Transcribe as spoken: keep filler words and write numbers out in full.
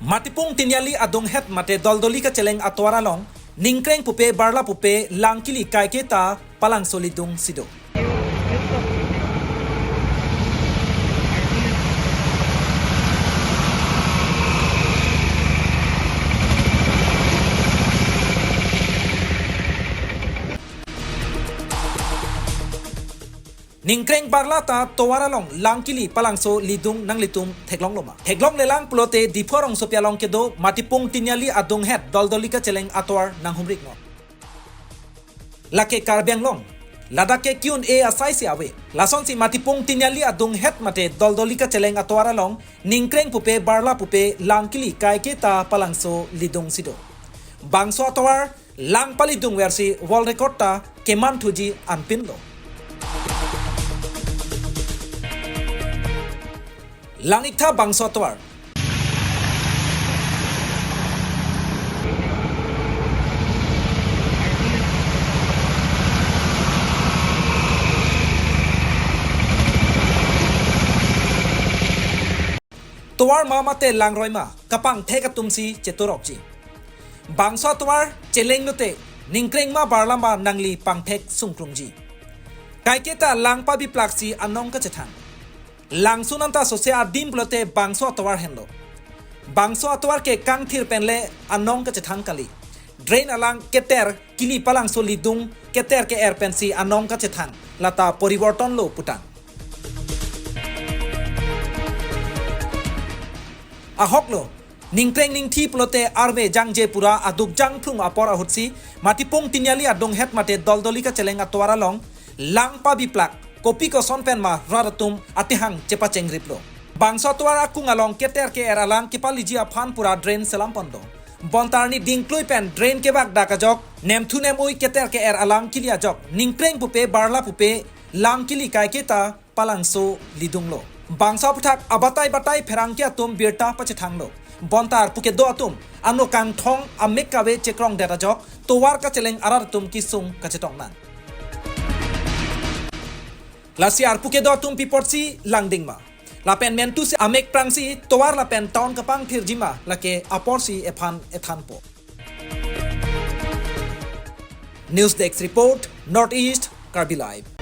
Matipung Tiniali adunghet mate Doldoli kacheleng atovar along ningkreng pupe barla pupe lang kili kaiketa palangso lidung si do. Ningkreng barla ta tovar along lang kili palangso lidung nanglitum theklonglo ma? Theklonglelang pulote Diphu arongsopi along kedo Matipung Tiniali adunghet Doldoli kacheleng atovar nanghumrik non. Lake Karbi Anglong, ladak ke ki-un-e asai si ave. Lasonsi Matipung Tiniali adunghet mate Doldoli kacheleng atovar along ningkreng pupe barla pupe lang kili kaiketa palangso lidung si do. Bangso atovar lang palidungversi world record ta keman thuji anpinlo. Lang-iktha bangso atovar. Tovar ma mate langroi ma, kapangthek atum si chetorokji. Bangso atovar cheleng lote, ningkreng ma barla ma nangli pangthek sungklungji. Kaiketa lang pabiplak si anong kachethang. Langsun anta sose adim pulote bangso atovar henlo. Bangso atovar ke kangthir penle anong kachethang kali. Drain alang keter kili palangso lidung keter ke-er pensi anong kachethang. Lata poriborton lo putang. Ahok lo, ningkreng ningthi pulote arve jangje pura aduk jangphrung apor ahutsi, Matipung Tiniali adunghet mate Doldoli kacheleng atovar along, lang pabiplak, kopi koson pen ma rat atum atihang chepachengriplo. Bangso atovar akung along keter ke-er alang kepaliji aphan pura drain selam pon do. Bonta arni dingklui pen drain kevak dak ajok, nemthu nemui keter ke-er alang kili ajok, ningkreng pupe barla pupe, lang kili kaiketa, palangso lidunglo. Bangso aphuthak abatai batai pherangke atum birta pachethanglo. Bonta arpu kedo atum ano kangthong amek kave chekrongdet ajok tovar kacheleng arat atum kesung kachetong nang. Lasi arpu kedo atum pi apotsi langding ma? Lapen mentusi amek prangsi tovar lapen town kapangthirji ma, lake aporsi ephan ethanpo. News Desk Report, North East Karbi Live.